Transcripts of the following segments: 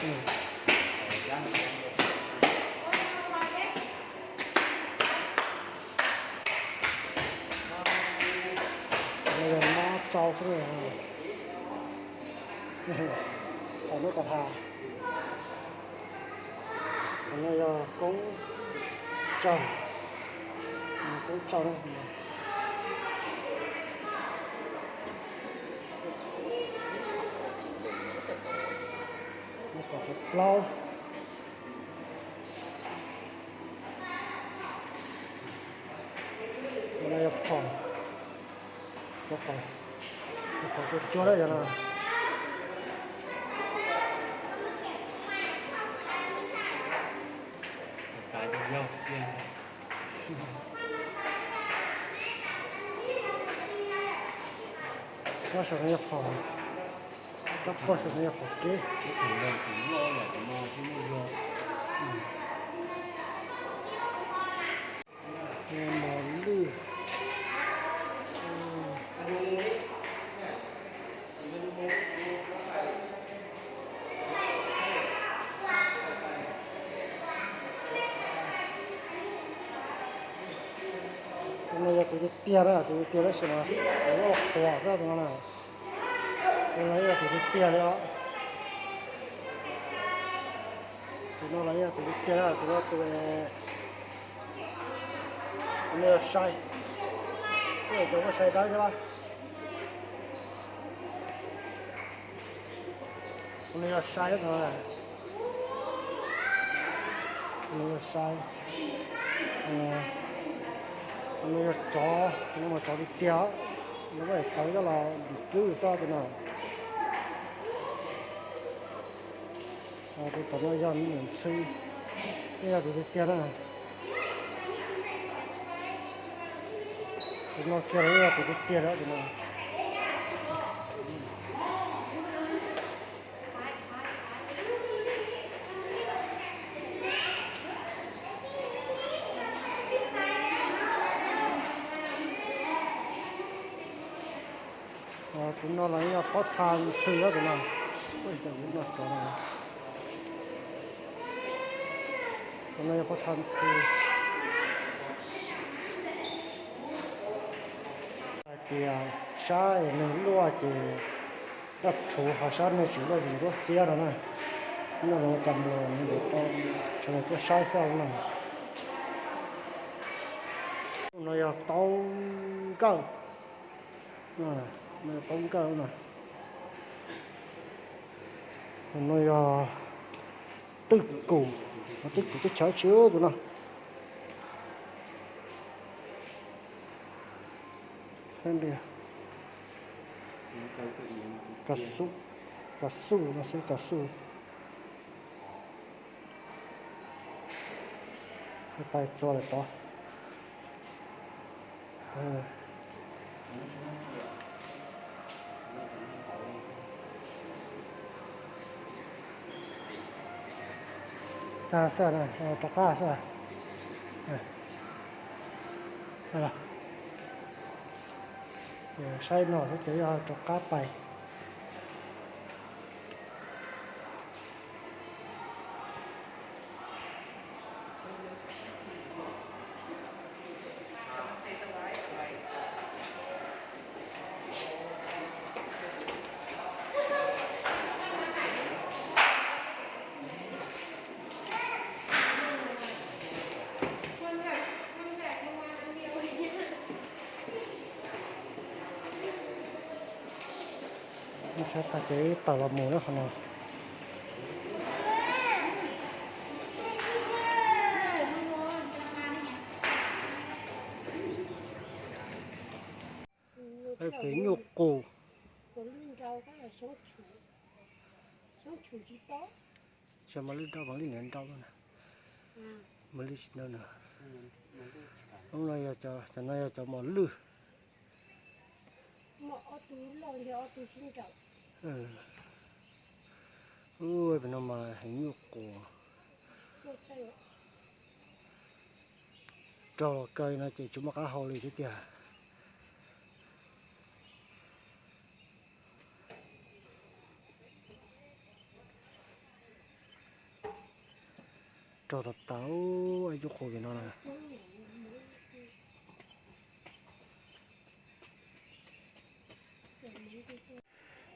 Yog mob tsau xwb, qhov no kom tham. Qhov no yog koob tsau, koob tsau na. Qhov plaub. Qhov no yog phom, cov phom, cov phom cuag cuag na yog no. Rab saum no yog phom, rab pog saum no yog phom kev. Mos lwj. Tus no yog tus tiag tiag na, tus tiag tiag tab sis mas loj qhuav xwb tus no na. Tus no yog tus tiag tiag li os. Tus no los yog tus tiag tiag na, tus no tus, tus no yog sai. Tus no muaj sai dawb thiab. Tus no yog sai, tus no yog sai. Tus no yog tsov, tus no mas tsov tiag tiag, lawv muab tawv coj los dim rwb xwb tus no. Tus tom no yog niam ntxhw, yog tus tiag tiag na. Tus no kiag los yog tus tiag tiag lawm tus no. Tus no los yog pob txha ntxhw tus no. Tus no, tus no yog pob txha ntxhw. Hais tias sab neeg luaj ces daj rhuv, ho sab neeg tsis luaj ces nruab xiab no na. No los cas mus, sawv daws tuaj saib xwb no. No yog taub nkawj, no yog taub nkawj no. No yog twj kum, twj kum teb chaws tsis tus no. Kav xu, kav xu no xwb, kav xu. Pais txua lawm tod. Tag xwb, rov qab xwb. Saib no xwb ces yog rov qab pais. Saib tag ces wb tawm los mus na qhov no. Pem nyuj qus. Mos lwj nrau, mos lwj niam nrau na. Mos lwj tsis ntau na. Lub no yog cov, cov no yog cov mos lwj. Ub, pem no mas heev nyuj qus. Raug los kaw no ces tsis muaj qab hau li thiab tiag. Tog tas tas, ib lub qhov vim no na.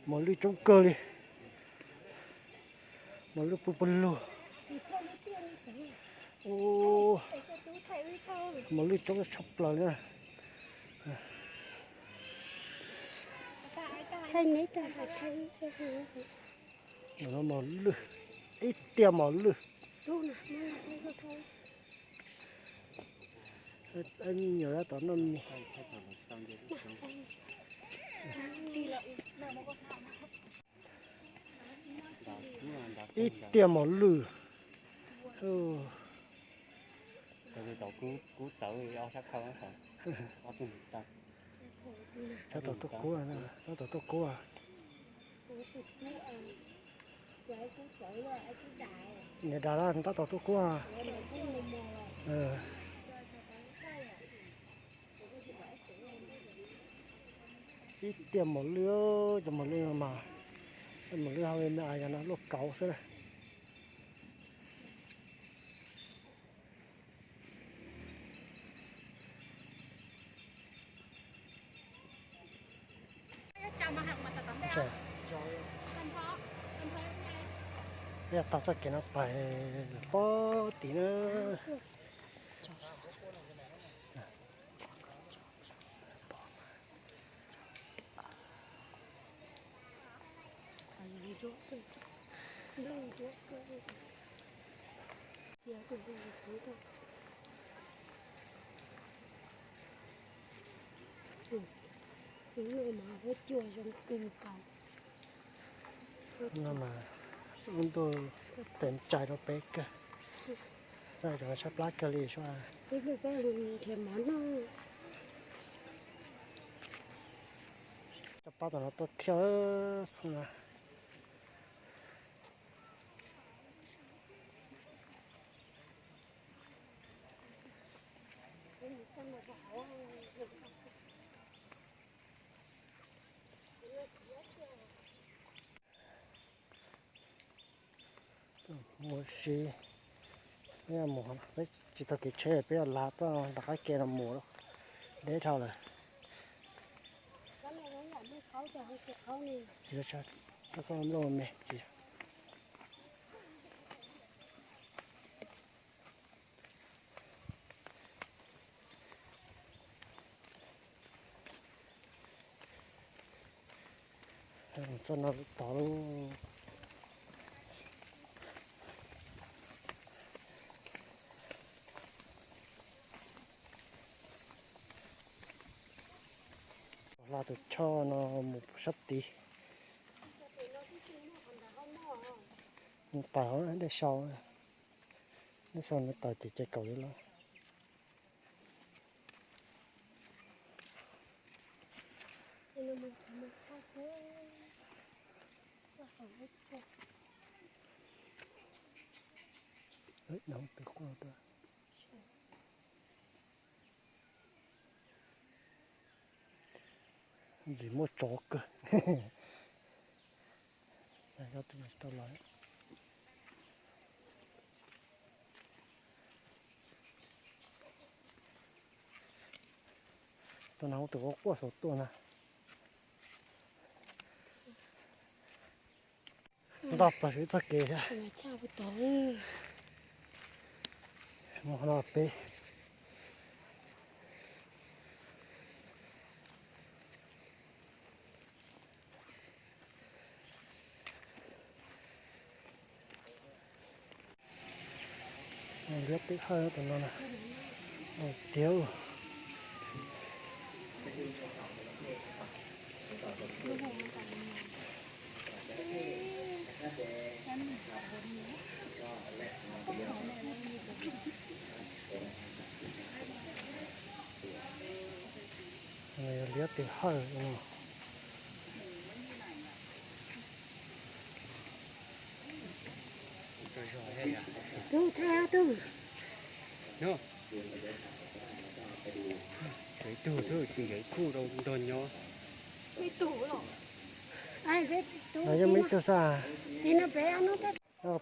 Mos lwj coob kawg li. Mos lwj pw pawg lug. Mos lwj coob tshaj plaws li na. Mos lwj, ib tiaj mos lwj. Me nyuam tom noj mis. Ib tiaj mos lwj. Tab tom tuaj kub, tab tom tuaj kub. Niam dav tab tom tuaj kub. Ib tiaj mos lwj, cov mos lwj no mas, mos lwj hauv me as yog no luaj kauv xwb na. Yog taug txoj kev no pais pob tim na. No mas lub ntuj tes ntsais rau peb kawg. Cov no tshaib plab kawg li sua. Cov pab tom no tuaj thiab. Mus si, peb mus, peb tsis tau kev tsheb, peb yuav lav txoj nram qab ke no mus, deb dhau lawm. Txoj nplooj me tsis Txoj no tod lauj. Hla tus choj no mus sab tid. Mus tawm dej sau, dej sau no tawm ces ces kaum li lauj. Ntxim muaj tsov kawg. Tus no tus quaj quaj saum tuaj na. Ntoj plaws txoj kev thiab. Mus no peb. Liab twm hawj tus no na. Tiag. Yog liab twm hawj. Tus thaj tus. Tus ib tug xwb, tus yog ib tug rau ntog nyob. Ib tug los. Yeej muaj ib tug xwb.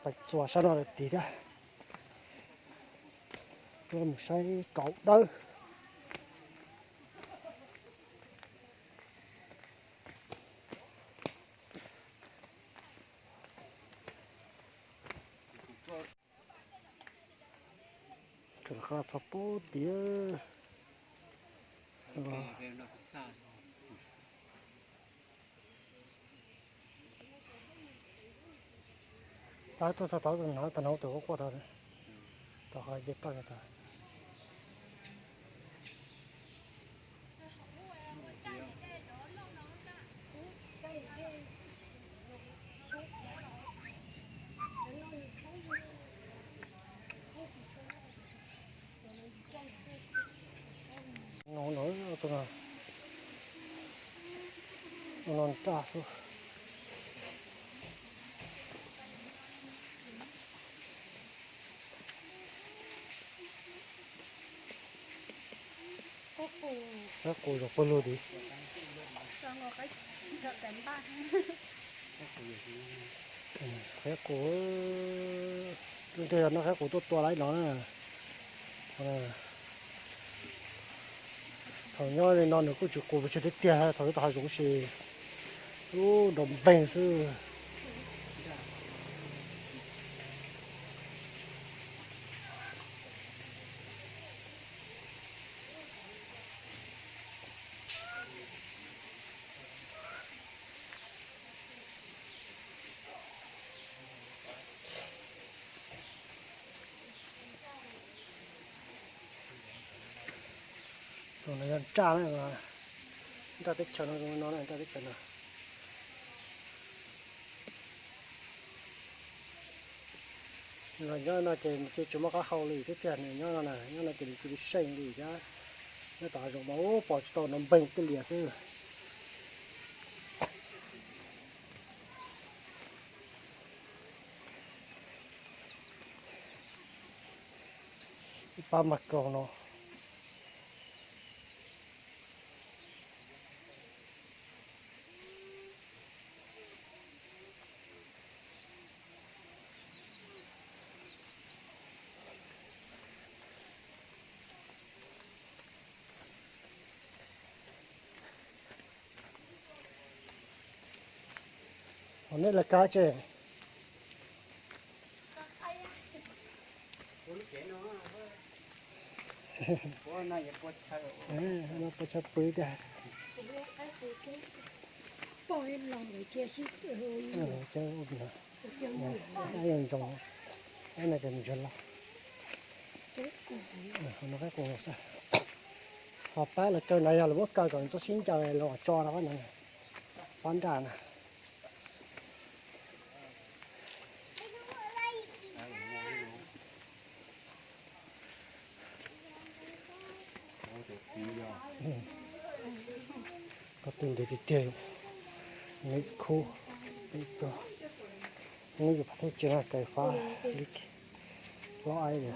Pais txuas sab no lawm tid thiab. Mus saib kauv dawb. Txog pub tiag. Tab tuaj txog tod, tus hnav tag no tus quaj quaj tod, tod qhov ce paj tod. No no, no nraj xwb. Qaib qus zoo pawg lug tid. Qaib qus, ntej yog noj qaib qus tuaj tua lawm no na. Thaum nyob li no nws kuj tsis qus pes tsawg tiag tiag, thaum nyob tom hav zoov ces ub nrov npeeg xwb. Tus no yog nraj na, nraj teb chaws no, no nraj teb chaws no. Los nyob no ces nws cia tsis muaj qab hau li thiab tiag, nws nyob no na, nyob no ces nws cia li seej li thiab. Nyob tom hav zoov mas ub pom tsis tau, nrov npeeg tej lias xwb. Ib pab mas kaus no. Ho nej lawv kav tse? Pua chaw pw tiag. Ntsoog, no ces mus zog los. No qaib qus xwb. Ho pab lawv kaw no yog lawv muab kaw kom txhob sib ncaws los tso rau qab no, pab nraj na. Qhov twg ntev tiag tiag, nws khub, nws yus phav thaj tsam no kawg fab li, lob aib li.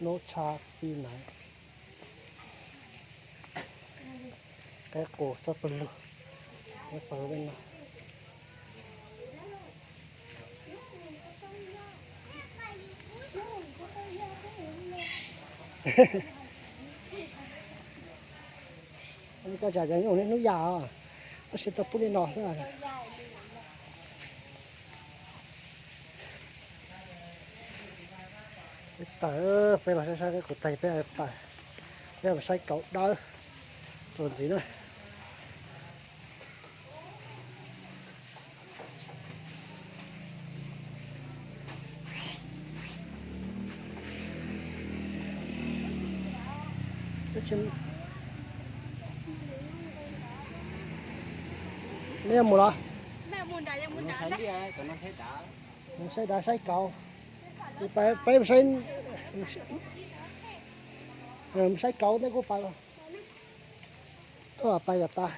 Nub tshab pib na. Qaib qus txoj pawg lug, qaib qus no. Koj tsam cov nyuj hnub yaj os, tab sis tau pub li no xwb. Peb tawm, peb los saib saib peb kuv tais peb tawm, peb mus saib kauv dawb txuas ntxiv na. Nej yuav mus los? Mus saib dav saib kauv. Peb mus saib kauv, nej kuj pais los. Tuaj pais kom tas.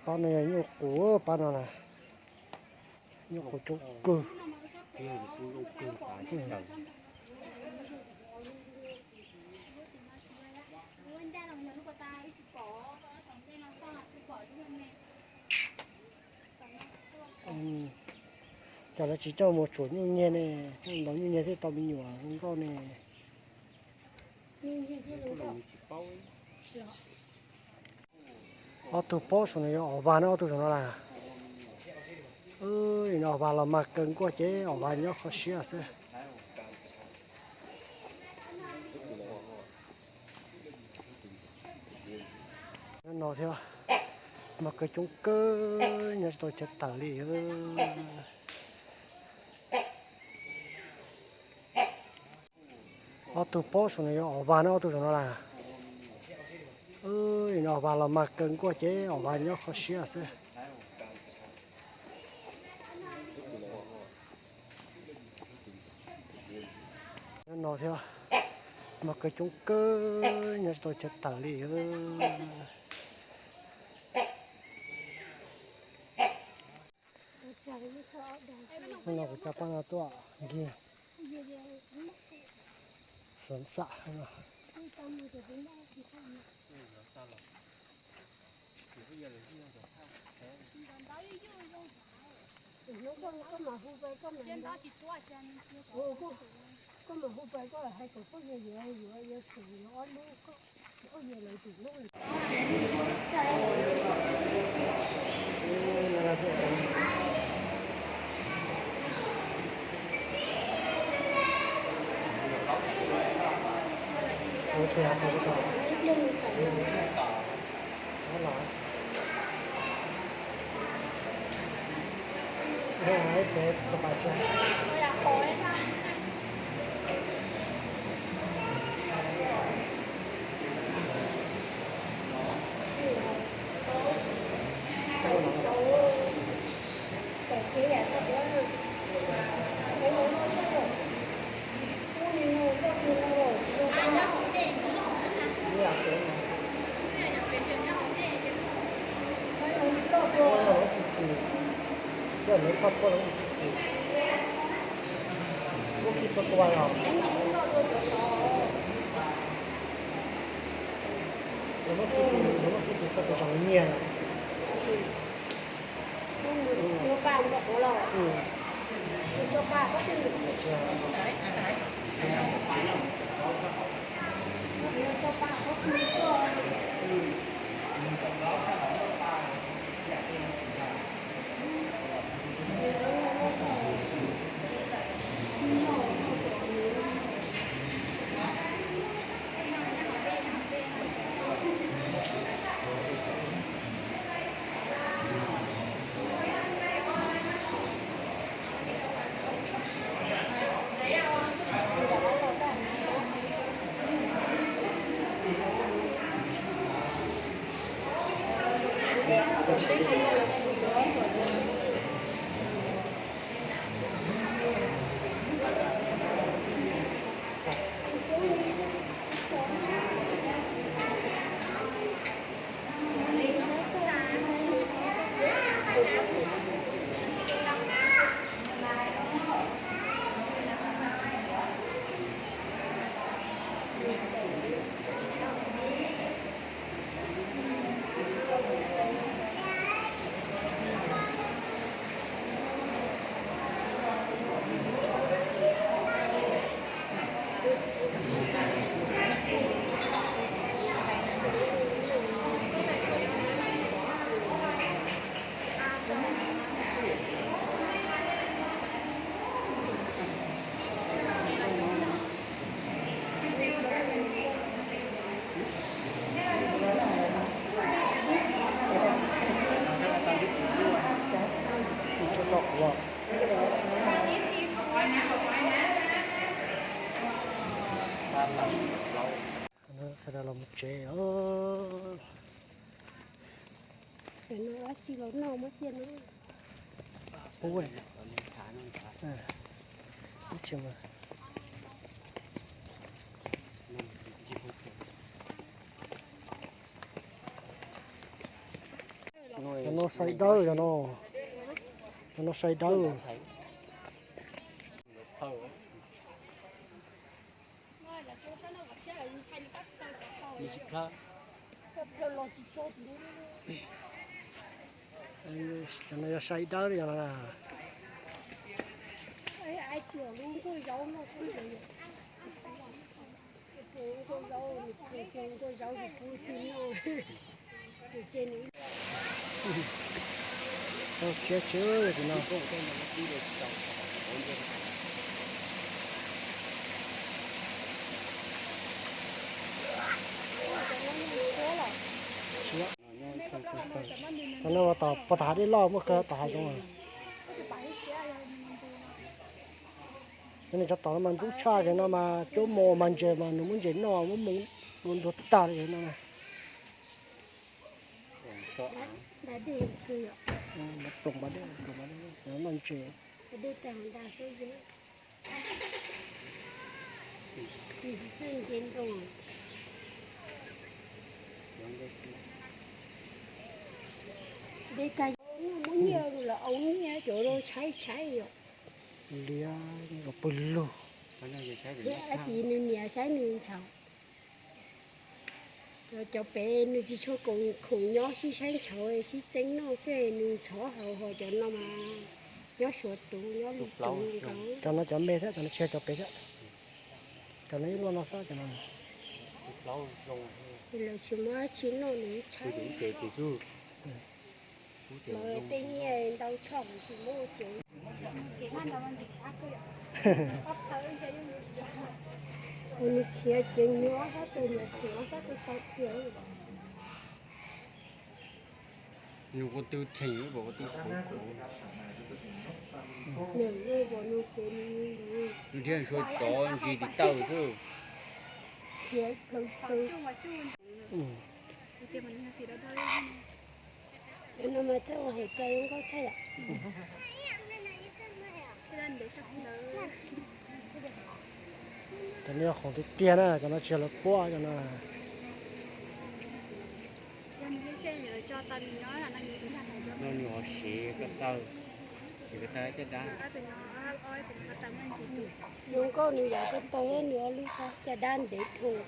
Pab no yog nyuj qus, pab no na, nyuj qus coob kawg. Cas lawv tsis coj mus tsuam nyuj nyiag ne, coj ntaus nyuj nyiag thiaj tau me nyuam zoo nkauj ne. Ob tug pob saum no yog os vas na, ob tug saum no las. Os vas los mas kaw nkuaj ces os vas nyob qhov siab xwb. Nyob no thiab, mas kaw coob kawg, nyob tsis tau chaw tawm li. Ob tug pob saum no yog os vas na, ob tug saum no las. Os vas los mas kaw nkuaj ces os vas nyob qhov siab xwb. Nyob no thiab, mas kaw coob kawg, nyob tsis tau chaw tawm li. Hnub no kuv coj pab no tuaj nkig xov xam no. Koj mam hu pais koj hais kom poj yawg yuav, yuav xum yuav ob lub, poj yawg lawv tus lub. Sawv daws los mus tsev os. Pub ib tsis mas. Sai dawb cov no, cov no sai dawb. Cov no yog sai dawb li os. Tau siab tshwv li no. Tam no tom pog tom hav dej loj muaj kawg tom hav zoov. Cov niag tsov tom no mas ntxub tshaj, cov no mas cuab mus mas ntses mas nws muab ntses noj muab moo dua tag li no na. Ploos pas dej, ploos pas dej, noj ntses. Dej tag muab nyiaj los au nyiaj cov tshaib tshaib yom. Liab los pw lug. Ab tis nws niam saib nws ntshav. Cov pem nws tsis tshua khoom nyob sib saib ntshav sib txeeb noj xwb nws ntxhov haus ho cov no mas nyob suav tuv nyob lwm tuv nkaus. Cov no cov me thiab, cov no tsis yog cov pem thiab. Cov no ib luaj no xwb cov no. Lawv tsis muab dab tsi noj nws tshaib. Lawv tej nyiaj ntau tshaj tsis muab ua ces. Ua nws khiav ceev nws ob sab tes niam xwm ob sab tes tau khiav. Nws ua tw tseem ua tw khuv khuv. Nws thiab nws sua cov ntsis tis tawj xwb. Khiav plhaw plhaw. Cov no mas txawj ua hais cai zoo nkauj tshaj yom. Cov no yog khoom tiag tiag na, cov no tsis yog lawv puab cov no. No nws ho siv ko taw, siv ko taw caj dab. Zoo nkauj nws yog ko taw nws ob lub caj dab ntev dhau.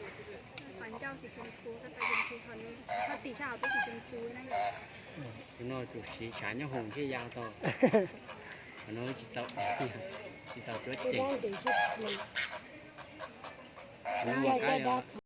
Tus no tsum siv tshav nyob hoom ntshe ya tau. Qhov no tsis txaus cuab ceem.